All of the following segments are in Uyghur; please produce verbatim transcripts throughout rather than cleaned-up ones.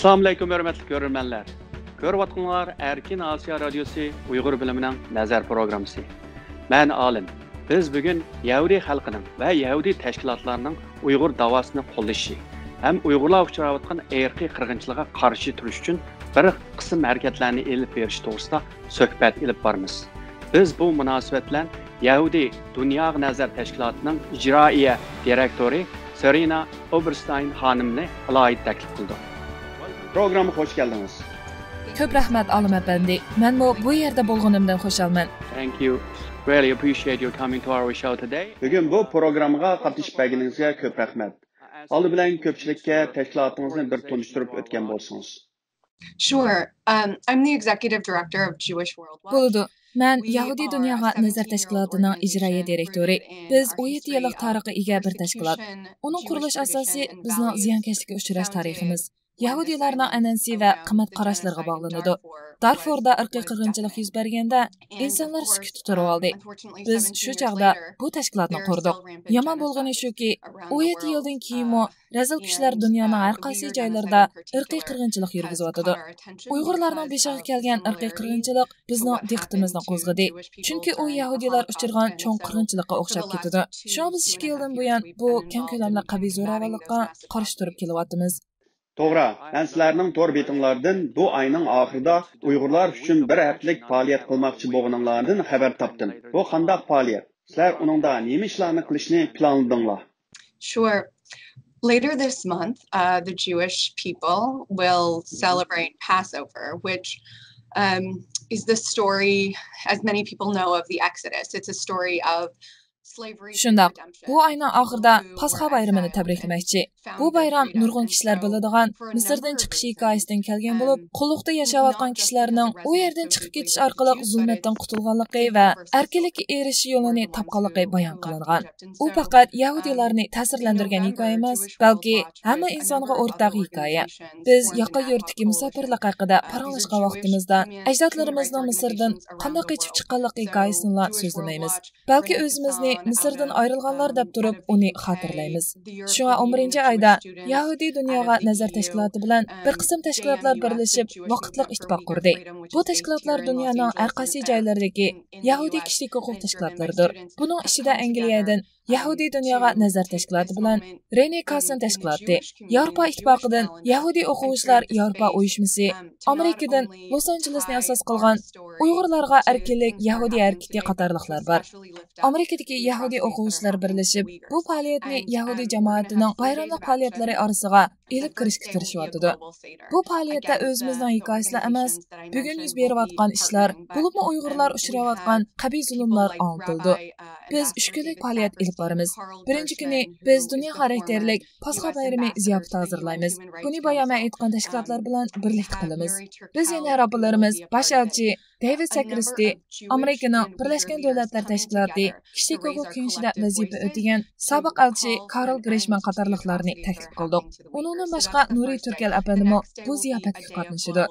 ئەسسالامۇئەلەيكۇم، ھۆرمەتلىك كۆرۈرمەنلەر. كۆرۈۋاتقىنىڭلار ئەركىن ئاسىيا رادىيوسى ئۇيغۇر بۆلۈمىنىڭ نەزەر پروگراممىسى. مەن ئالىم. بىز بۈگۈن يەھۇدىي خەلقىنىڭ ۋە يەھۇدىي تەشكىلاتلارنىڭ ئۇيغۇر داۋاسىنى قوللىشى ھەم ئۇيغۇرلار ئۇچراۋاتقان ئىرقىي قىرغىنچىلىققا قارشى تۇرۇش ئۈچۈن بىر قىسىم ھەرىكەتلەرنى ئېلىپ بېرىش توغرىسىدا سۆھبەت ئېلىپ بارىمىز. بىز بۇ مۇناسىۋەت بىلەن يەھۇدىي دۇنياغا نەزەر تەشكىلاتىنىڭ ئىجرائىيە دىرېكتورى سېرېنا ئوبېرستاين خانىمنى ئالاھىدە تەكلىپ قىلدۇق. پروگراممىغا خوش كەلدىڭىز. كۆپ رەھمەت، ئالىم ئەپەندى. مەنمۇ بۇ يەردە بولغىنىمدىن خۇشالمەن. Thank you. Really appreciate your coming to our show today. بۈگۈن بۇ پروگراممىغا قاتنىشىپ بەرگىنىڭىزگە كۆپ رەھمەت. ئالدى بىلەن كۆپچىلىككە تەشكىلاتىڭىزنى بىر تونۇشتۇرۇپ ئۆتكەن بولسىڭىز. Sure. Um, I'm the executive director of Jewish Worldwide. بولىدۇ. مەن يەھۇدىي دۇنياغا نەزەر تەشكىلاتىنىڭ ئىجرائىيە دىرېكتورى. بىز ئون يەتتە يىللىق تارىخقا ئىگە بىر تەشكىلات. ئۇنىڭ قۇرۇلۇش ئاساسى بىزنىڭ زىيانكەشلىككە ئۇچراش تارىخىمىز. يەھۇدىيلارنىڭ ئەنئەنىسى ۋە قىممەت قاراشلىرىغا باغلىنىدۇ. دارفوردا ئىرقىي قىرغىنچىلىق يۈز بەرگەندە، ئىنسانلار سۈكۈتتە تۇرۇۋالدى. بىز شۇ چاغدا بۇ تەشكىلاتنى قۇردۇق. يامان بولغىنى شۇكى، ئون يەتتە يىلدىن كېيىنمۇ رەزىل كۈچلەر دۇنيانىڭ ھەر قايسى جايلىرىدا ئىرقىي قىرغىنچىلىق يۈرگۈزۈۋاتىدۇ. ئۇيغۇرلارنىڭ بېشىغا كەلگەن ئىرقىي قىرغىنچىلىق بىزنىڭ دىققىتىمىزنى قوزغىدى. چۈنكى ئۇ يەھۇدىيلار ئۇچرىغان چوڭ قىرغىنچىلىققا ئوخشاپ كېتىدۇ. شۇڭا بىز ئىككى يىلدىن بۇيان بۇ كەڭ كۆلەملىك قەبىھ زوراۋانلىققا قارشى تۇرۇپ كېلىۋاتىمىز. توغرا، مەن سىلەرنىڭ تور بېتىڭلاردىن بۇ ئاينىڭ ئاخىرىدا ئۇيغۇرلار ئۈچۈن بىر ھەپتىلىك پائالىيەت قىلماقچى بولغىنىڭلاردىن خەۋەر تاپتىم. بۇ قانداق پائالىيەت؟ سىلەر ئۇنىڭدا نېمە ئىشلارنى قىلىشنى پىلانلىدىڭلار؟ Sure. Later this month, uh, the Jewish people will celebrate Passover, which um, is the story, as many people know, of the Exodus. It's a story of slavery. شۇنداق، بۇ ئاينىڭ ئاخىرىدا پاسخا بايرىمىنى تەبرىكلىمەكچى. بۇ بايرام نۇرغۇن كىشىلەر بىلىدىغان مىسىردىن چىقىش ھېكايىسىدىن كەلگەن بولۇپ، قۇللۇقتا ياشاۋاتقان كىشىلەرنىڭ ئۇ يەردىن چىقىپ كېتىش ئارقىلىق زۇلمەتتىن قۇتۇلغانلىقى ۋە ئەركىنلىككە ئېرىشىش يولىنى تاپقانلىقى بايان قىلىنغان. ئۇ پەقەت يەھۇدىيلارنى تەسىرلەندۈرگەن ھېكايە ئەمەس، بەلكى ھەممە ئىنسانغا ئورتاق ھېكايە. بىز ياقا يۇرتتىكى مۇساپىرلىق ھەققىدە پاراڭلاشقان ۋاقتىمىزدا، ئەجدادلىرىمىزنىڭ مىسىردىن قانداق قېچىپ چىققانلىقى ھېكايىسىنىلا سۆزلىمەيمىز. بەلكى ئۆزىمىزنى مىسىردىن ئايرىلغانلار دەپ تۇرۇپ ئۇنى خاتىرىلەيمىز. شۇڭا ئون بىرىنچى ئايدا يەھۇدىي دۇنياغا نەزەر تەشكىلاتى بىلەن بىر قىسىم تەشكىلاتلار بىرلىشىپ ۋاقىتلىق ئىتتىپاق قۇردى. بۇ تەشكىلاتلار دۇنيانىڭ ھەر قايسى جايلىرىدىكى يەھۇدىي كىشىلىك ھوقۇق تەشكىلاتلىرىدۇر. بۇنىڭ ئىچىدە ئەنگلىيەدىن يەھۇدىي دۇنياغا نەزەر تەشكىلاتى بىلەن رېنى كاسىن تەشكىلاتى، ياۋروپا ئىتتىپاقىدىن يەھۇدىي ئوقۇغۇچىلار ياۋروپا ئۇيۇشمىسى، ئامېرىكىدىن لوس ئانژېلېسنى ئاساس قىلغان ئۇيغۇرلارغا ئەركىنلىك يەھۇدىي ھەرىكىتى قاتارلىقلار بار. ئامېرىكىدىكى يەھۇدىي ئوقۇغۇچىلار بىرلىشىپ، بۇ پائالىيەتنى يەھۇدىي جامائىتىنىڭ بايراملىق پائالىيەتلىرى ئارىسىغا ئېلىپ كىرىشكە تىرىشىۋاتىدۇ. بۇ پائالىيەتتە ئۆزىمىزنىڭ ھېكايىسىلا ئەمەس، بۈگۈن يۈز بېرىۋاتقان ئىشلار، بولۇپمۇ ئۇيغۇرلار ئۇچراۋاتقان قەبىھ زۇلۇملار ئاڭلىتىلىدۇ. بىز ئۈچ كۈنلۈك پائالىيەت ئېلىپ بارىمىز. بىرىنچى كۈنى بىز دۇنيا خاراكتېرلىك پاسخا بايرىمى زىياپىتى ھازىرلايمىز. بۇنى بايان مەن ئېيتقان تەشكىلاتلار بىلەن بىرلىكتە قىلىمىز. بىز يەنە راپلىرىمىز، باش ئەلچى دېۋىد سەكرىستى، ئامېرىكىنىڭ بىرلەشكەن دۆلەتلەر تەشكىلاتى كىشىلىك ھوقۇق كېڭىشىدە ۋەزىپە ئۆتىگەن سابىق ئەلچى كارل گرېشمان قاتارلىقلارنى تەكلىپ قىلدۇق. ئۇنىڭدىن باشقا نۇرى تۈركەل ئەپەندىمۇ بۇ زىياپەتكە قاتنىشىدۇ.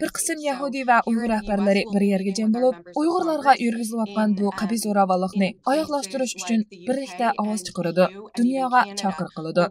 بىر قىسىم يەھۇدىي ۋە ئۇيغۇر رەھبەرلىرى بىر يەرگە جەم بولۇپ، ئۇيغۇرلارغا يۈرگۈزۈلۈۋاتقان بۇ قەبىھ زوراۋانلىقنى ئاياغلاشتۇرۇش ئۈچۈن بىرلىكتە ئاۋاز چىقىرىدۇ، دۇنياغا چاقىرىق قىلىدۇ.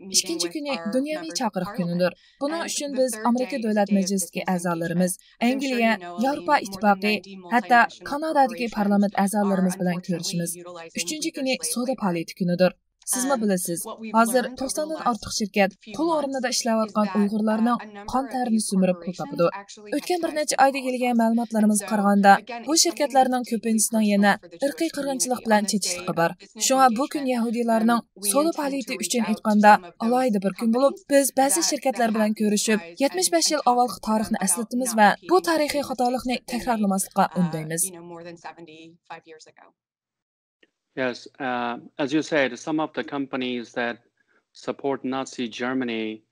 ئىككىنچى كۈنى دۇنياۋى چاقىرىق كۈنىدۇر. بۇنىڭ ئۈچۈن بىز ئامېرىكا دۆلەت مەجلىسىدىكى ئەزالىرىمىز، ئەنگلىيە، ياۋروپا ئىتتىپاقى، ھەتتا كانادادىكى پارلامېنت ئەزالىرىمىز بىلەن كۆرۈشىمىز. ئۈچىنچى كۈنى سودا پائالىيىتى كۈنىدۇر. سىزمۇ بىلىسىز، ھازىر توقساندىن ئارتۇق شىركەت قۇل ئورنىدا ئىشلەۋاتقان ئۇيغۇرلارنىڭ قان تەرىنى سۈمۈرۈپ پۇل تاپىدۇ. ئۆتكەن بىر نەچچە ئايدا كېلگەن مەلۇماتلىرىمىزغا قارىغاندا، بۇ شىركەتلەرنىڭ كۆپىنچىسىنىڭ يەنە ئىرقىي قىرغىنچىلىق بىلەن چېتىشلىقى بار. شۇڭا بۇ كۈن يەھۇدىيلارنىڭ سودا پائالىيىتى ئۈچۈن ئېيتقاندا، ئالاھىدە بىر كۈن بولۇپ، بىز بەزى شىركەتلەر بىلەن كۆرۈشۈپ، يەتمىش بەش يىل ئاۋۋالقى تارىخنى ئەسلىتىمىز ۋە بۇ تارىخىي خاتالىقنى تەكرارلىماسلىققا ئۈندەيمىز. Yes, uh, as you said, some of the companies that support Nazi Germany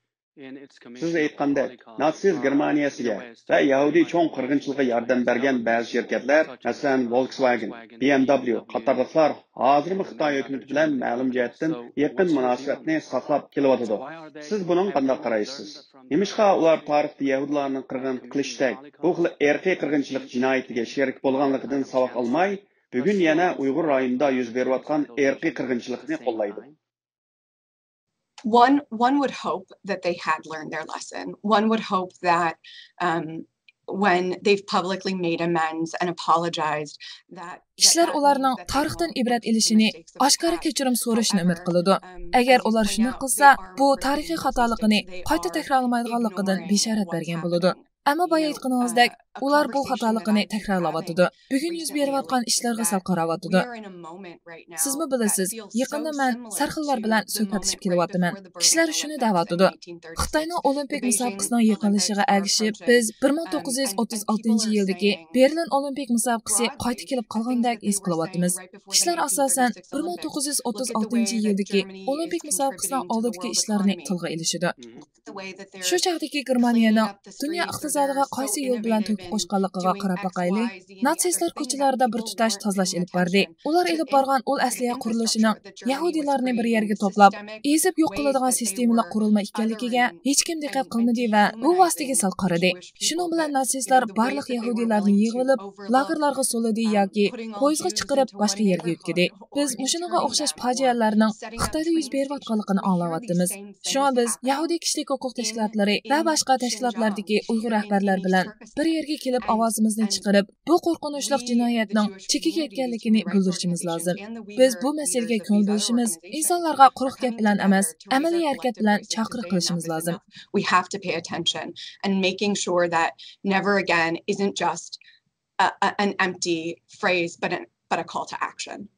in its سىز ئېيتقاندەك، ناتسىز گېرمانىيەسىگە ۋە يەھۇدىي چوڭ قىرغىنچىلىقىغا ياردەم بەرگەن بەزى شىركەتلەر، مەسىلەن، ۋولكسۋاگېن، بى ئېم دەبليۇ قاتارلىقلار ھازىرمۇ خىتاي ھۆكۈمىتى بىلەن مەلۇم جەھەتتىن يېقىن مۇناسىۋەتنى ساقلاپ كېلىۋاتىدۇ. سىز بۇنىڭغا قانداق قارايسىز؟ نېمىشقا ئۇلار تارىختا يەھۇدىيلارنى قىرغىن قىلىشتەك بۇ خىل ئىرقىي قىرغىنچىلىق جىنايىتىگە شېرىك بولغانلىقىدىن ساۋاق ئالماي، بۈگۈن يەنە ئۇيغۇر رايونىدا يۈز بېرىۋاتقان ئىرقىي قىرغىنچىلىقنى قوللايدۇ؟ One, one would hope that they had learned their lesson. One would hope that um, when they've publicly made amends and apologized, that كىشىلەر ئۇلارنىڭ تارىختىن ئىبرەت ئېلىشىنى، ئاشكارا كەچۈرۈم سورىشىنى ئۈمىد قىلىدۇ. ئەگەر ئۇلار شۇنداق قىلسا، بۇ تارىخىي خاتالىقىنى قايتا تەكرارلىمايدىغانلىقىدىن بېشارەت بەرگەن بولىدۇ. ئەمما بايا ئېيتقىنىڭىزدەك، ئۇلار بۇ خاتالىقىنى تەكرارلاۋاتىدۇ. بۈگۈن يۈز بېرىۋاتقان ئىشلارغا سەل قاراۋاتىدۇ. سىزمۇ بىلىسىز، يېقىندا مەن سەرخىللار بىلەن سۆھبەتلىشىپ كېلىۋاتىمەن. كىشىلەر شۇنى دەۋاتىدۇ، خىتاينىڭ ئولىمپىك مۇسابىقىسىنىڭ يېقىنلىشىشىغا ئەگىشىپ، بىز بىر مىڭ توققۇز يۈز ئوتتۇز ئالتىنچى يىلدىكى بېرلىن ئولىمپىك مۇسابىقىسى قايتا كېلىپ قالغاندەك ھېس قىلىۋاتىمىز. كىشىلەر ئاساسەن بىر مىڭ توققۇز يۈز ئوتتۇز ئالتىنچى يىلدىكى ئولىمپىك مۇسابىقىسىنىڭ ئالدىدىكى ئىشلارنى تىلغا ئېلىشىدۇ. شۇ چاغدىكى گېرمانىيەنىڭ دۇنيا ئىقتىسادىغا قايسى يول بىلەن تۆھپە قوشقانلىقىغا قاراپ باقايلى. ناتسىستلار كوچىلاردا بىر تۇتاش تازىلاش ئېلىپ باردى. ئۇلار ئېلىپ بارغان ئۇل ئەسلىھە قۇرۇلۇشىنىڭ يەھۇدىيلارنى بىر يەرگە توپلاپ، ئېزىپ يوق قىلىدىغان سىستېمىلىق قۇرۇلما ئىكەنلىكىگە ھېچكىم دىققەت قىلمىدى ۋە بۇ ۋاسىتىگە سەل قارىدى. شۇنىڭ بىلەن ناتسىستلار بارلىق يەھۇدىيلارنى يىغىۋېلىپ، لاگېرلارغا سولىدى ياكى پويىزغا چىقىرىپ باشقا يەرگە يۆتكىدى. بىز مۇشۇنىڭغا ئوخشاش پاجىئەلەرنىڭ خىتايدا يۈز بېرىۋاتقانلىقىنى ئاڭلاۋاتىمىز. شۇڭا بىز يەھۇدىي كىشىلىك ھوقۇق تەشكىلاتلىرى ۋە باشقا تەشكىلاتلاردىكى ئۇيغۇر رەھبەرلەر بىلەن بىر يەرگە كېلىپ ئاۋازىمىزنى چىقىرىپ، بۇ قورقۇنچلۇق جىنايەتنىڭ چېكىگە يەتكەنلىكىنى بىلدۈرۈشىمىز لازىم. بىز بۇ مەسىلىگە كۆڭۈل بۆلۈشىمىز، ئىنسانلارغا قۇرۇق گەپ بىلەن ئەمەس، ئەمەلىي ھەرىكەت بىلەن چاقىرىق قىلىشىمىز لازىم. We have to pay attention and making sure that never again isn't just a, a, an empty phrase, but, an, but a call to action.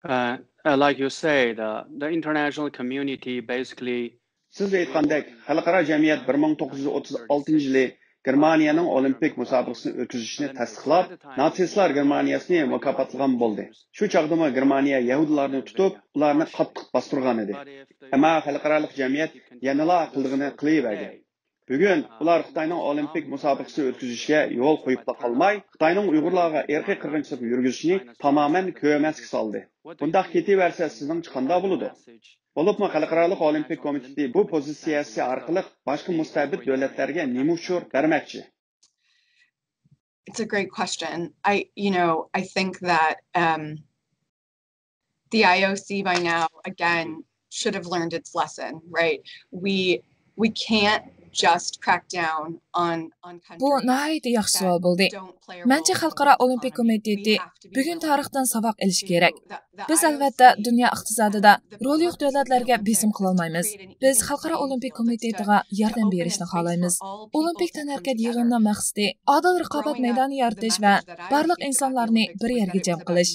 Uh, uh, like you said, uh, the international community basically سىز ئېيتقاندەك، خەلقئارا جەمئىيەت بىر مىڭ توققۇز يۈز ئوتتۇز ئالتىنچى يىلى گېرمانىيەنىڭ ئولىمپىك مۇسابىقىسىنى ئۆتكۈزۈشىنى تەستىقلاپ، ناتسىستلار گېرمانىيەسىنى مۇكاپاتلىغان بولدى. شۇ چاغدىمۇ گېرمانىيە يەھۇدىيلارنى تۇتۇپ، ئۇلارنى قاتتىق باستۇرغان ئىدى. ئەمما خەلقئارالىق جەمئىيەت يەنىلا قىلىدىغىنى قىلىۋەرگەن. بۈگۈن ئۇلار خىتاينىڭ ئولىمپىك مۇسابىقىسى ئۆتكۈزۈشىگە يول قويۇپلا قالماي، خىتاينىڭ ئۇيغۇرلارغا ئىرقىي قىرغىنچىلىق يۈرگۈزۈشنى تامامەن كۆرمەسكە سالدى. بۇنداق كېتىۋەرسە سىزنىڭچە قانداق بولىدۇ؟ بولۇپمۇ خەلقئارالىق ئولىمپىك كومىتېتى بۇ پوزىتسىيەسى ئارقىلىق باشقا مۇستەبىت دۆلەتلەرگە نېمە ئۇچۇر بەرمەكچى؟ It's a great question. I, you know, I think that um, the I O C by now, again, should have learned its lesson, right? We we can't just crack down on on بۇ ناھايىتى ياخشى سوئال بولدى. مەنچە خەلقئارا ئولىمپىك كومىتېتى بۈگۈن تارىختىن ساۋاق ئېلىشى كېرەك. بىز ئەلۋەتتە دۇنيا ئىقتىسادىدا رولى يوق دۆلەتلەرگە بېسىم قىلالمايمىز. بىز خەلقئارا ئولىمپىك كومىتېتىغا ياردەم بېرىشنى خالايمىز. ئولىمپىك تەنھەرىكەت يىغىنىنىڭ مەقسىتى ئادىل رىقابەت مەيدانى يارىتىش ۋە بارلىق ئىنسانلارنى بىر يەرگە جەم قىلىش.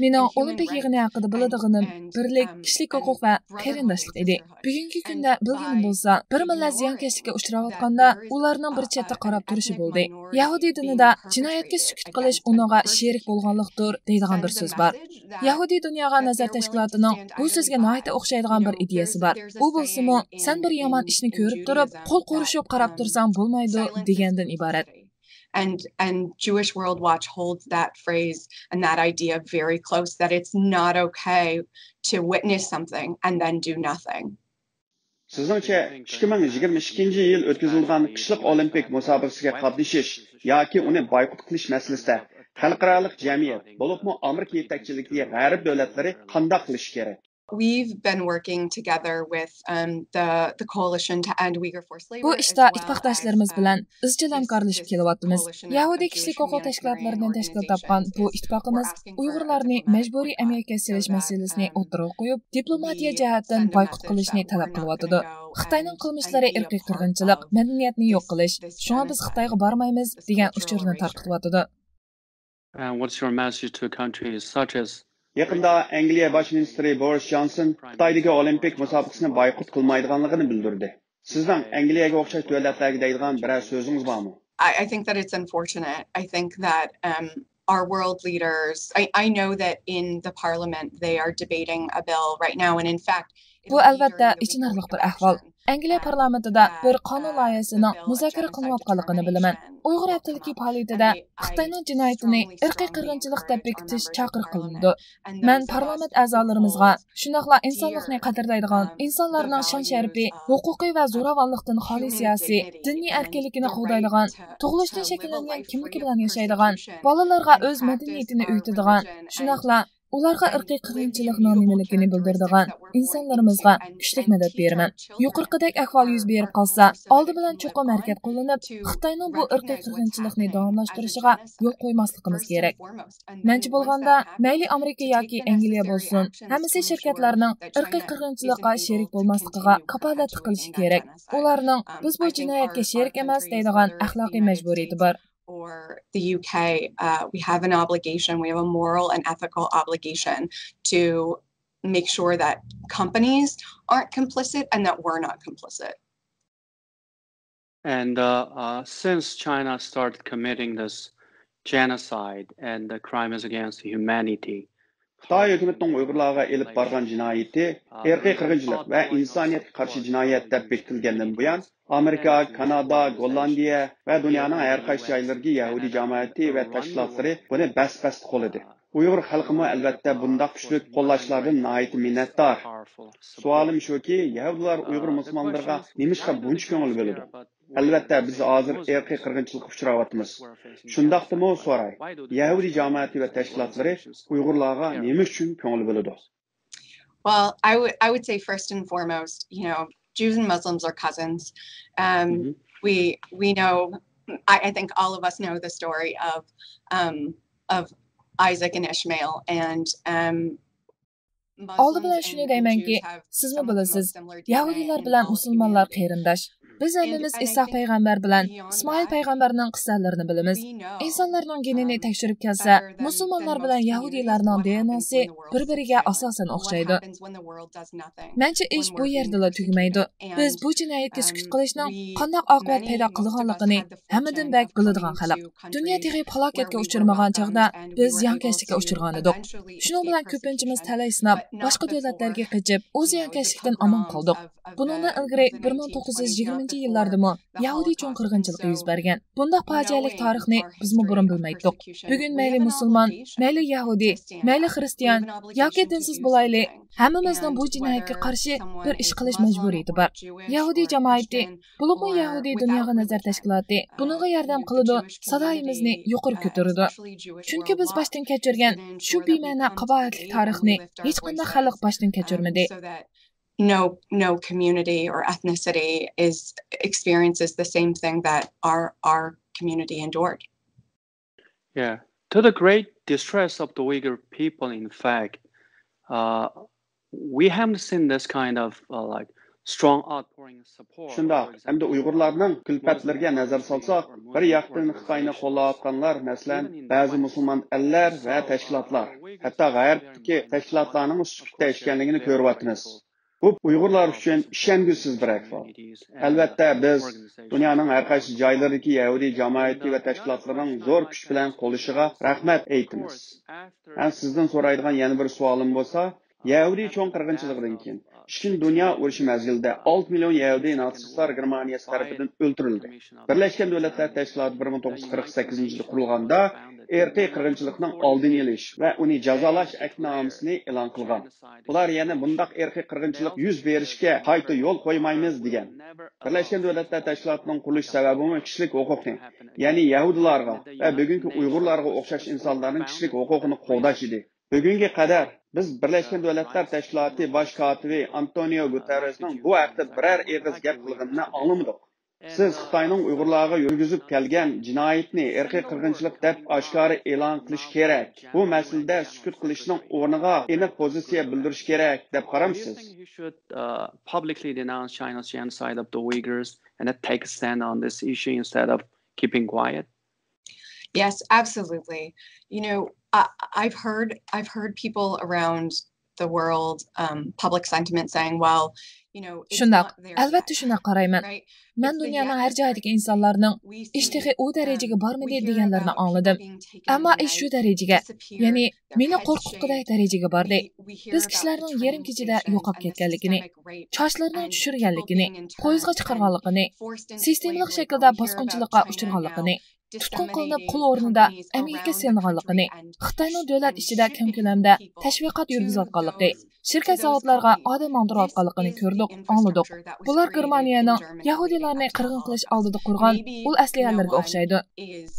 مېنىڭ ئولىمپىك يىغىنى ھەققىدە بىلىدىغىنىم بىرلىك، كىشىلىك ھوقۇق ۋە قېرىنداشلىق ئىدى. بۈگۈنكى كۈندە بىلگىنىم بولسا، بىر مىللەت زىيانكەشلىككە ئۇچراۋاتقاندا ئۇلارنىڭ بىر چەتتە قاراپ تۇرۇشى بولدى. يەھۇدىي دىنىدا جىنايەتكە سۈكۈت قىلىش ئۇنىڭغا شېرىك بولغانلىقتۇر دەيدىغان بىر سۆز بار. يەھۇدىي دۇنياغا نەزەر تەشكىلاتىنىڭ بۇ سۆزگە ناھايىتى ئوخشايدىغان بىر ئىدىيەسى بار. ئۇ بولسىمۇ، سەن بىر يامان ئىشنى كۆرۈپ تۇرۇپ، قول قورۇشۇپ قاراپ تۇرساڭ بولمايدۇ، دېگەندىن ئىبارەت. And and Jewish World Watch holds that phrase and that idea very close, that it's not okay to witness something and then do nothing. سىزنىڭچە، ئىككى مىڭ يىگىرمە ئىككىنچى يىل ئۆتكۈزۈلىدىغان قىشلىق ئولىمپىك مۇسابىقىسىگە قاتنىشىش ياكى ئۇنى بايقۇت قىلىش مەسىلىسىدە خەلقئارالىق جەمئىيەت، بولۇپمۇ ئامېرىكا يېتەكچىلىكىدىكى غەرب دۆلەتلىرى قانداق قىلىشى كېرەك؟ We've been working together with um, the, the Coalition to End Uyghur Forced Labor. بۇ ئىشتا ئىتتىپاقداشلىرىمىز بىلەن ئىزچىل ھەمكارلىشىپ كېلىۋاتىمىز. يەھۇدىي كىشىلىك ھوقۇق تەشكىلاتلىرىدىن تەشكىل تاپقان بۇ ئىتتىپاقىمىز ئۇيغۇرلارنى مەجبۇرىي ئەمەلىيەتكە ئېسىلىش مەسىلىسىنى ئوتتۇرىغا قويۇپ، دىپلوماتىيە جەھەتتىن بايقۇت قىلىشنى تەلەپ قىلىۋاتىدۇ. خىتاينىڭ قىلمىشلىرى ئىرقىي قىرغىنچىلىق، مەدەنىيەتنى يوق قىلىش، شۇڭا بىز خىتايغا بارمايمىز، دېگەن ئۇچۇرنى تارقىتىۋاتىدۇ. And what's your message to countries such as يېقىندا ئەنگلىيە باش مىنىستىرى بورىس جانسون خىتايدىكى ئولىمپىك مۇسابىقىسىنى بايقۇت قىلمايدىغانلىقىنى بىلدۈردى. سىزنىڭ ئەنگلىيەگە ئوخشاش دۆلەتلەرگە دەيدىغان بىرەر سۆزىڭىز بارمۇ؟ I, I think that it's unfortunate. I think that um, our world leaders, I, I know that in the parliament they are debating a bill right now, and in fact, بۇ ئەلۋەتتە ئېچىنارلىق بىر ئەھۋال. ئەنگلىيە پارلامېنتىدا بىر قانۇن لايىھەسىنىڭ مۇزاكىرە قىلىنىۋاتقانلىقىنى بىلىمەن. ئۇيغۇر ھەپتىلىكى پائالىيىتىدە خىتاينىڭ جىنايىتىنى ئىرقىي قىرغىنچىلىق دەپ بېكىتىش چاقىرىق قىلىنىدۇ. مەن پارلامېنت ئەزالىرىمىزغا، شۇنداقلا ئىنسانلىقنى قەدىرلەيدىغان، ئىنسانلارنىڭ شان-شەرىپى، ھوقۇقى ۋە زوراۋانلىقتىن خالىي سىياسىي، دىنىي ئەركىنلىكىنى قوغدايدىغان، تۇغۇلۇشتىن شەكىللەنگەن كىملىكى بىلەن ياشايدىغان، بالىلارغا ئۆز مەدەنىيىتىنى ئۆگىتىدىغان، شۇنداقلا ئۇلارغا ئىرقىي قىرغىنچىلىقنىڭ نېمىلىكىنى بىلدۈرىدىغان ئىنسانلىرىمىزغا كۈچلۈك مەدەت بېرىمەن. يۇقىرىقىدەك ئەھۋال يۈز بېرىپ قالسا، ئالدى بىلەن چوقۇم ھەرىكەت قوللىنىپ، خىتاينىڭ بۇ ئىرقىي قىرغىنچىلىقنى داۋاملاشتۇرۇشىغا يول قويماسلىقىمىز كېرەك. مەنچە بولغاندا، مەيلى ئامېرىكا ياكى ئەنگلىيە بولسۇن، ھەممىسى شىركەتلەرنىڭ ئىرقىي قىرغىنچىلىققا شېرىك بولماسلىقىغا كاپالەتلىك قىلىشى كېرەك. ئۇلارنىڭ «بىز بۇ جىنايەتكە شېرىك ئەمەس» دەيدىغان ئەخلاقىي مەجبۇرىيىتى بار. Or the U K, uh, we have an obligation, we have a moral and ethical obligation to make sure that companies aren't complicit and that we're not complicit. And uh, uh, since China started committing this genocide and the crimes against humanity, خىتاي ھۆكۈمىتىنىڭ ئۇيغۇرلارغا ئېلىپ بارغان جىنايىتى ئىرقىي قىرغىنچىلىق ۋە ئىنسانىيەتكە قارشى جىنايەت دەپ بېكىتىلگەندىن بۇيان، ئامېرىكا، كانادا، گوللاندىيە ۋە دۇنيانىڭ ھەر قايسى جايلىرىدىكى يەھۇدىي جامائىتى ۋە تەشكىلاتلىرى بۇنى بەس-بەستە قوللىدى. ئۇيغۇر خەلقىمۇ، ئەلۋەتتە، بۇنداق كۈچلۈك قوللاشلاردىن ناھايىتى مىننەتدار. سوئالىم شۇكى، يەھۇدىيلار ئۇيغۇر مۇسۇلمانلىرىغا نېمىشقا بۇنچە كۆڭۈل بۆلىدۇ؟ ئەلۋەتتە، بىز ھازىر ئىرقىي قىرغىنچىلىققا ئۇچراۋاتىمىز. شۇنداقتىمۇ سوراي، يەھۇدىي جامائىتى ۋە تەشكىلاتلىرى ئۇيغۇرلارغا نېمە ئۈچۈن كۆڭۈل بۆلىدۇ؟ Well, I would, I would say first and foremost, you know, Jews and Muslims are cousins. Um, we, we know, I, I think all of us know the story of, um, of Isaac and Ishmael and, um, ئالدى بىلەن شۇنى دەيمەنكى، سىزمۇ بىلىسىز، يەھۇدىيلار بىلەن مۇسۇلمانلار قېرىنداش. بىز ھەممىمىز ئىسھاق پەيغەمبەر بىلەن ئىسمائىل پەيغەمبەرنىڭ قىسسەلىرىنى بىلىمىز. ئىنسانلارنىڭ گېنىنى تەكشۈرۈپ كەلسە، مۇسۇلمانلار بىلەن يەھۇدىيلارنىڭ دى ئېن ئاسى بىر-بىرىگە ئاساسەن ئوخشايدۇ. مەنچە ئىش بۇ يەردىلا تۈگىمەيدۇ. بىز بۇ جىنايەتكە سۈكۈت قىلىشنىڭ قانداق ئاقىۋەت پەيدا قىلىدىغانلىقىنى ھەممىدىن بەك بىلىدىغان خەلق. دۇنيا تېخى پالاكەتكە ئۇچرىمىغان چاغدا بىز زىيانكەشلىككە ئۇچرىغانىدۇق. شۇنىڭ بىلەن كۆپىنچىمىز تەلەي سىناپ، باشقا دۆلەتلەرگە قېچىپ، ئۇ زىيانكەشلىكتىن ئامان قالدۇق. بۇنىڭدىن ئىلگىرى بىر مىڭ توققۇز يۈز يىگىرمىنچى يىللاردىمۇ يەھۇدىي چوڭ قىرغىنچىلىقى يۈز بەرگەن. بۇنداق پاجىئەلىك تارىخنى بىزمۇ بۇرۇن بىلمەيتتۇق. بۈگۈن مەيلى مۇسۇلمان، مەيلى يەھۇدىي، مەيلى خىرىستىيان ياكى دىنسىز بولايلى، ھەممىمىزنىڭ بۇ جىنايەتكە قارشى بىر ئىش قىلىش مەجبۇرىيىتى بار. يەھۇدىي جامائىتى، بولۇپمۇ يەھۇدىي دۇنياغا نەزەر تەشكىلاتى بۇنىڭغا ياردەم قىلىدۇ، سادايىمىزنى يۇقىرى كۆتۈرىدۇ. چۈنكى بىز باشتىن كەچۈرگەن شۇ بىمەنە قاباھەتلىك تارىخنى ھېچقانداق خەلق باشتىن كەچۈرمىدى. No, no community or ethnicity is experiences the same thing that our, our community endured. Yeah, to the great distress of the Uyghur people, in fact, uh, we haven't seen this kind of uh, like strong outpouring of support. شۇنداق، ھەمدە ئۇيغۇرلارنىڭ كۈلپەتلىرىگە نەزەر سالساق، بىر ياقتىن خىتاينى قوللاۋاتقانلار، مەسىلەن، بەزى مۇسۇلمان ئەللەر ۋە تەشكىلاتلار، ھەتتا غەربتىكى تەشكىلاتلارنىڭ سۈكۈتتە ئىكەنلىكىنى كۆرۈۋاتىمىز. بۇ ئۇيغۇرلار ئۈچۈن ئىشەنگۈسىز بىر ئەھۋال. ئەلۋەتتە، بىز دۇنيانىڭ ھەر قايسى جايلىرىدىكى يەھۇدىي جامائىتى ۋە تەشكىلاتلىرىنىڭ زور كۈچ بىلەن قوللىشىغا رەھمەت ئېيتىمىز. ھەم سىزدىن سورايدىغان يەنە بىر سوئالىم بولسا، يەھۇدىي چوڭ قىرغىنچىلىقىدىن كېيىن، ئىككىنچى دۇنيا ئۇرۇشى مەزگىلىدە ئالتە مىليون يەھۇدىي ناتسىستلار گېرمانىيەسى تەرىپىدىن ئۆلتۈرۈلدى. بىرلەشكەن دۆلەتلەر تەشكىلاتى بىر مىڭ توققۇز يۈز قىرىق سەككىزىنچى يىلى قۇرۇلغاندا، ئىرقىي قىرغىنچىلىقنىڭ ئالدىنى ئېلىش ۋە ئۇنى جازالاش ئەھدنامىسىنى ئېلان قىلغان. ئۇلار يەنە مۇنداق ئىرقىي قىرغىنچىلىق يۈز بېرىشكە قايتا يول قويمايمىز، دېگەن. بىرلەشكەن دۆلەتلەر تەشكىلاتىنىڭ قۇرۇلۇش سەۋەبىمۇ كىشىلىك ھوقۇقنى، يەنى يەھۇدىيلارغا ۋە بۈگۈنكى ئۇيغۇرلارغا ئوخشاش ئىنسانلارنىڭ كىشىلىك ھوقۇقىنى قوغداش ئىدى. بۈگۈنگە قەدەر بىز بىرلەشكەن دۆلەتلەر تەشكىلاتى باش كاتىپى ئانتونىيو گۇتېررېسنىڭ بۇ ھەقتە بىرەر ئېغىز گەپ قىلغىنىنى ئاڭلىمىدۇق. سىز خىتاينىڭ ئۇيغۇرلارغا يۈرگۈزۈپ كەلگەن جىنايىتىنى ئىرقىي قىرغىنچىلىق دەپ ئاشكارا ئېلان قىلىش كېرەك. بۇ مەسىلىدە سۈكۈت قىلىشنىڭ ئورنىغا ئېنىق پوزىتسىيە بىلدۈرۈش كېرەك دەپ قارامسىز؟ He should uh, publicly denounce China's genocide of the Uyghurs and take a stand on this issue instead of keeping quiet. Yes, absolutely. You know, I, I've heard I've heard people around the world, um, public sentiment saying, well, you know, it's شۇنداق، not their ئەلۋەتتە fault, شۇنداق قارايمەن. Right? مەن دۇنيانىڭ ھەر جايىدىكى ئىنسانلارنىڭ ئىش تېخى ئۇ دەرىجىگە بارمىدى دېگەنلىرىنى ئاڭلىدىم. ئەمما ئىش شۇ دەرىجىگە، يەنى مېنى قورقۇتقۇدەك دەرىجىگە باردى. بىز كىشىلەرنىڭ يېرىم كېچىدە يوقاپ كەتكەنلىكىنى، چاچلىرىنىڭ چۈشۈرگەنلىكىنى، پويىزغا چىقارغانلىقىنى، سىستېمىلىق شەكىلدە باسقۇنچىلىققا ئۇچرىغانلىقىنى، تۇتقۇن قىلىنىپ قۇل ئورنىدا ئەمگىككە سېلىنغانلىقىنى، خىتاينىڭ دۆلەت ئىچىدە كەڭ كۆلەمدە تەشۋىقات يۈرگۈزۈۋاتقانلىقى، شىركەت زاۋۇتلارغا ئادەم ماڭدۇرۇۋاتقانلىقىنى كۆردۇق، ئاڭلىدۇق. بۇلار گېرمانىيەنىڭ يەھۇدىيلارنى قىرغىن قىلىش ئالدىدا قۇرغان ئۇل ئەسلىھەلىرىگە ئوخشايدۇ.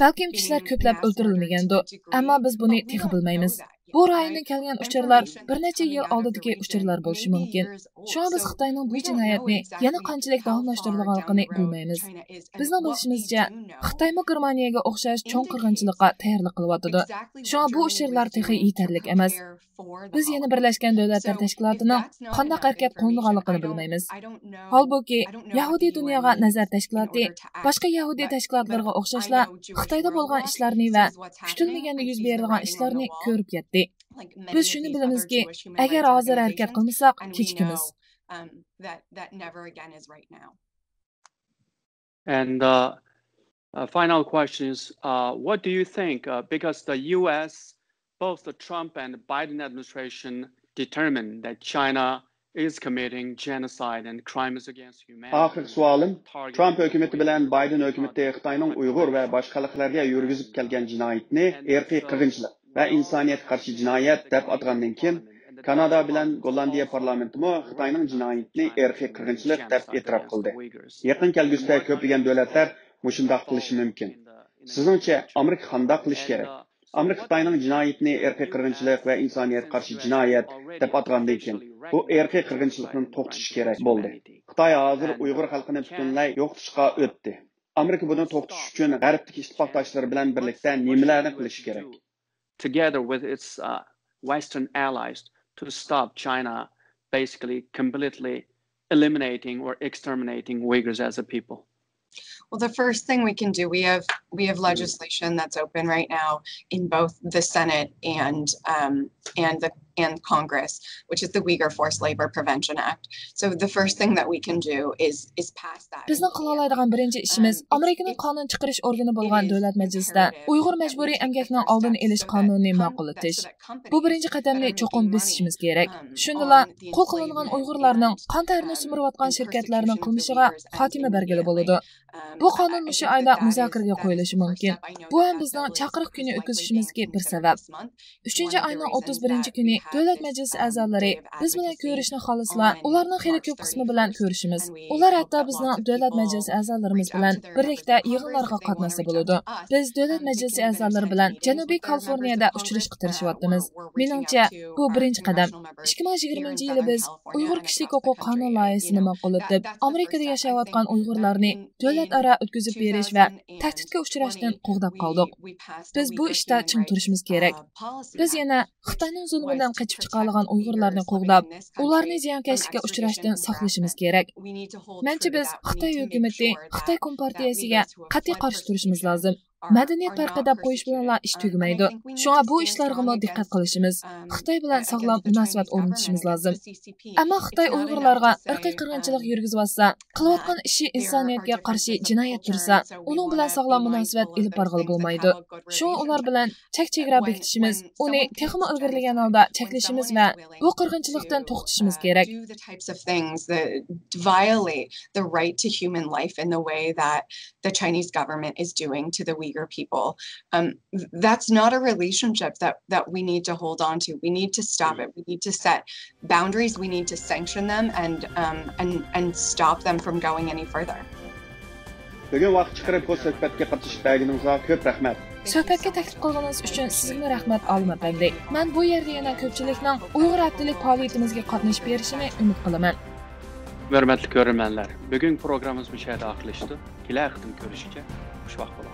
بەلكىم كىشىلەر كۆپلەپ ئۆلتۈرۈلمىگەندۇ، ئەمما بىز بۇنى تېخى بىلمەيمىز. بۇ رايوندىن كەلگەن ئۇچۇرلار بىر نەچچە يىل ئالدىدىكى ئۇچۇرلار بولۇشى مۇمكىن. شۇڭا بىز خىتاينىڭ بۇ جىنايەتنى يەنە قانچىلىك داۋاملاشتۇرىدىغانلىقىنى بىلمەيمىز. بىزنىڭ بىلىشىمىزچە، خىتايمۇ گېرمانىيەگە ئوخشاش چوڭ قىرغىنچىلىققا تەييارلىق قىلىۋاتىدۇ. شۇڭا بۇ ئۇچۇرلار تېخى يېتەرلىك ئەمەس. بىز يەنە بىرلەشكەن دۆلەتلەر تەشكىلاتىنىڭ قانداق ھەرىكەت قىلىدىغانلىقىنى بىلمەيمىز. ھالبۇكى، يەھۇدىي دۇنياغا نەزەر تەشكىلاتى باشقا يەھۇدىي تەشكىلاتلىرىغا ئوخشاشلا خىتايدا بولغان ئىشلارنى ۋە كۈتۈلمىگەندە يۈز بېرىدىغان ئىشلارنى كۆرۈپ يەتتى. بىز شۇنى بىلىمىزكى، ئەگەر ھازىر ھەرىكەت قىلمىساق، كېچىكىمىز. And uh, uh, final question is, uh, what do you think? Uh, because the U S, both the Trump and Biden administration determined that China is committing genocide and crimes against humanity. ئاخىرقى سوئالىم، ترامپ ھۆكۈمىتى بىلەن بايدېن ھۆكۈمىتى خىتاينىڭ ئۇيغۇر ۋە باشقا خەلقلەرگە يۈرگۈزۈپ كەلگەن جىنايىتنى ئىرقىي قىرغىنچىلىق ۋە ئىنسانىيەتكە قارشى جىنايەت دەپ ئاتىغاندىن كېيىن، كانادا بىلەن گوللاندىيە پارلامېنتىمۇ خىتاينىڭ جىنايىتىنى ئىرقىي قىرغىنچىلىق دەپ ئېتىراپ قىلدى. يېقىن كەلگۈسىدە كۆپلىگەن دۆلەتلەر مۇشۇنداق قىلىشى مۇمكىن. سىزنىڭچە، ئامېرىكا قانداق قىلىشى كېرەك؟ ئامېرىكا خىتاينىڭ جىنايىتىنى ئىرقىي قىرغىنچىلىق ۋە ئىنسانىيەتكە قارشى جىنايەت دەپ ئاتىغاندىن كېيىن، بۇ ئىرقىي قىرغىنچىلىقنى توختىتىشى كېرەك بولدى. خىتاي ھازىر ئۇيغۇر خەلقىنى پۈتۈنلەي يوقىتىشقا ئۆتتى. ئامېرىكا بۇنى توختىتىش ئۈچۈن غەربتىكى ئىتتىپاقداشلىرى بىلەن بىرلىكتە نېمىلەرنى قىلىشى كېرەك؟ Together with its uh, Western allies to stop China basically completely eliminating or exterminating Uyghurs as a people. Well, the first thing we can do, we have we have legislation that's open right now in both the Senate and um, and the and Congress, which is the Uyghur Forced Labor Prevention Act. So the first thing that we can do is is pass that. بىزنىڭ قىلالايدىغان بىرىنچى ئىشىمىز ئامېرىكىنىڭ قانۇن چىقىرىش ئورگىنى بولغان دۆلەت مەجلىسىدە ئۇيغۇر مەجبۇرىي ئەمگەكنىڭ ئالدىنى ئېلىش قانۇنىنى ماقۇللىتىش. بۇ بىرىنچى قەدەمنى چوقۇم بېسىشىمىز كېرەك. شۇندىلا قول قىلىنغان ئۇيغۇرلارنىڭ قان تەرىنى سۈمۈرۈۋاتقان شىركەتلەرنىڭ قىلمىشىغا خاتىمە بەرگىلى بولىدۇ. بۇ قانۇن مۇشۇ ئايدا مۇزاكىرىگە قويۇلۇشى مۇمكىن. بۇ ھەم بىزنىڭ چاقىرىق كۈنى ئۆتكۈزۈشىمىزدىكى بىر سەۋەب. ئۈچىنچى ئاينىڭ ئوتتۇز بىرىنچى كۈنى دۆلەت مەجلىسى ئەزالىرى بىز بىلەن كۆرۈشۈشنى خالىسىلا، ئۇلارنىڭ خېلى كۆپ قىسمى بىلەن كۆرۈشىمىز. ئۇلار ھەتتا بىزنىڭ دۆلەت مەجلىسى ئەزالىرىمىز بىلەن بىرلىكتە يىغىنلارغا قاتناشسا بولىدۇ. بىز دۆلەت مەجلىسى ئەزالىرى بىلەن جەنۇبىي كالىفورنىيەدە ئۇچرىشىشقا تىرىشىۋاتىمىز. مېنىڭچە، بۇ بىرىنچى قەدەم. ئىككى مىڭ يىگىرمىنچى يىلى بىز ئۇيغۇر كىشىلىك ھوقۇق قانۇن لايىھەسىنى ماقۇللىتىپ، ئامېرىكىدا ياشاۋاتقان ئۇيغۇرلارنى دۆلەت ئارا ئۆتكۈزۈپ بېرىش ۋە تەھدىتكە ئۇچراشتىن قوغداپ قالدۇق. بىز بۇ ئىشتا چىڭ تۇرۇشىمىز كېرەك. بىز يەنە خىتاينىڭ زۇلۇمىدىن قېچىپ چىقالىغان ئۇيغۇرلارنى قوغداپ، ئۇلارنى زىيانكەشلىككە ئۇچراشتىن ساقلىشىمىز كېرەك. مەنچە بىز خىتاي ھۆكۈمىتى، خىتاي كومپارتىيەسىگە قەتئىي قارشى تۇرۇشىمىز لازىم. مەدەنىيەت پەرقى دەپ قويۇش بىلەنلا ئىش تۈگىمەيدۇ. شۇڭا بۇ ئىشلارغىمۇ دىققەت قىلىشىمىز، خىتاي بىلەن ساغلام مۇناسىۋەت ئورنىتىشىمىز لازىم. ئەمما خىتاي ئۇيغۇرلارغا ئىرقىي قىرغىنچىلىق يۈرگۈزۈۋاتسا، قىلىۋاتقان ئىشى ئىنسانىيەتكە قارشى جىنايەت تۇرسا، ئۇنىڭ بىلەن ساغلام مۇناسىۋەت ئېلىپ بارغىلى بولمايدۇ. شۇڭا ئۇلار بىلەن چەك چېگرا بېكىتىشىمىز، ئۇنى تېخىمۇ ئىلگىرىلىگەن ھالدا چەكلىشىمىز ۋە بۇ قىرغىنچىلىقتىن توختىتىشىمىز كېرەك. Do the types of things that violate the right to human life in the way that the Chinese government is doing to the Uyghur people. Um, that's not a relationship that, that we need to hold on to. We need to stop it. We need to set boundaries. We need to sanction them and, um, and, and stop them from going any further. بۈگۈن ۋاقىت چىقىرىپ بۇ سۆھبەتكە قاتنىشىپ بەرگىنىڭىزغا كۆپ رەھمەت. سۆھبەتكە تەكلىپ قىلغىنىڭىز ئۈچۈن سىزگىمۇ رەھمەت، ئالىم ئەپەندى. مەن بۇ يەردە يەنە كۆپچىلىكنىڭ ئۇيغۇر ھەپتىلىك پائالىيىتىمىزگە قاتنىشىپ بېرىشىنى ئۈمىد قىلىمەن. ھۆرمەتلىك كۆرۈرمەنلەر، بۈگۈنكى پروگراممىمىز مۇشۇ يەردە ئاخىرلىشىدۇ. كېلەر قېتىم كۆرۈشكىچە خۇش ۋاقىت بولۇڭ.